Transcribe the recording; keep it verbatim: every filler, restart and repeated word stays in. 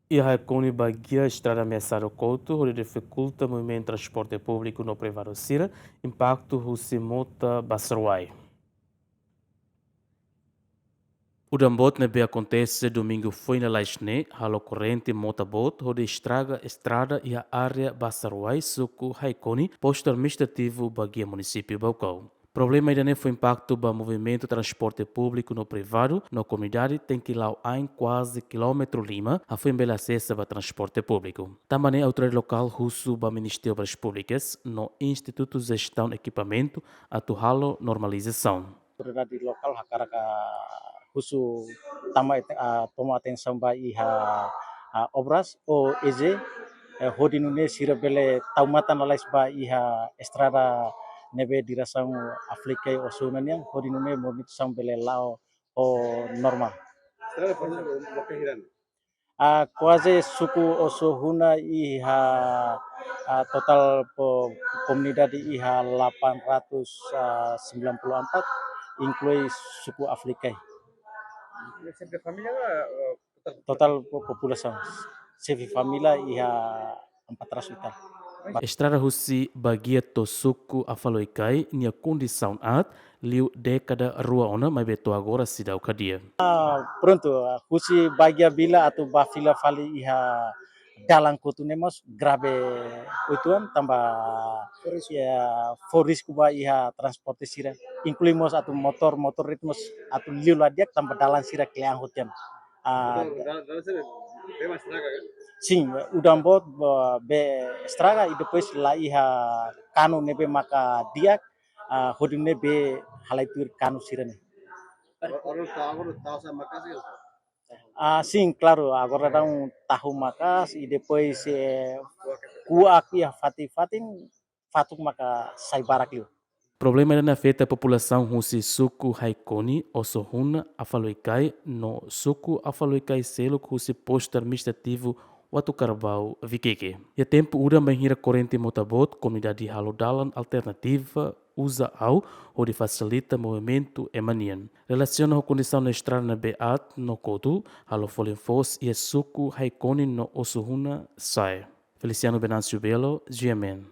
Iha Haikoni bagia estrada measadu kotu hodi difikulta movimentu transporte públiku no privadu sira, impaktu husi mota Basaruai. Udan boot ne'ebé akontese domingu foin lalais ne'e halo korrente mota boot hodi estraga estrada iha área Basaruai, suku Haikoni, postu administrativu Bagia, munisípiu Baucau. Problema ida-ne'e fó impaktu ba movimentu transporte públiku no privadu, no komunidade tenke la'o ain kuaze kilómetru lima hafoin bele asesa ba transporte públiku. Tanba ne'e autoridade lokál husu ba Ministériu Obras Públikas no Institutu Jestaun Ekipamentu atu halo normalizasaun. Autoridade lokál hakarak, ah, husu tama, ah, toma atensaun ba iha, ah, obras ou E J, eh, hodi nune'e sira bele tau matan lalais ba iha estrada ne'ebé diresaun Afrikai Oso-Una nian, hodi nune'e movimentu bele la'o ho normál. Estrada, por ezemplu, loke hira ona? Ah, kuaze suku Oso-Una iha, ah, totál po-, komunidade iha delapan ratus sembilan puluh empat, inklui suku Afrikai. Xefe família ka, eh, totál? Totál po-, populasaun. Xefe família iha empat ratus e tal. Estrada husi Bagia to'o suku Afaloikai nia kondisaun aat, liu dékada rua ona maibé to'o agora seidauk hadi'a. Ah, prontu, ah, husi Bagia Vila atu ba fila fali iha dalan kotu ne'e mós grave uitoan tanba, ya, fó risku ba iha transporte sira. Inklui mós atu motór, motór ritmos atu liu la di'ak tanba dalan sira kle'an hotu nian. Ah, dalan, dalan sira bee mak estraga ka? Sin, udan boot, ba, bee estraga i depois la iha kanu ne'ebé maka di'ak, ah, hodi nune'e bee halai tuir kanu sira-ne'e. Or-, orang tahu, orang tahu sama kasih kan? Ah, sin, klaru, agora daudaun tahu maka'as i depois, eh, kuak iha fatin-fatin, fatuk maka sai barak liu. Problema ida-ne'e afeta populasaun husi suku Haikoni, Oso-Una, Afaloikai, no suku Afaloikai seluk husi postu administrativu Uatucarbau, Viqueque. Iha tempu udan bainhira korrente mota boot, komunidade halo dalan alternativa uza ahu hodi fasilita movimentu ema nian. Relasiona ho kondisaun estrada ne'ebé aat no kotu, halo folin foos iha suku Haikoni no Oso-Una sa'e. Feliciano Venâncio Belo, G M N.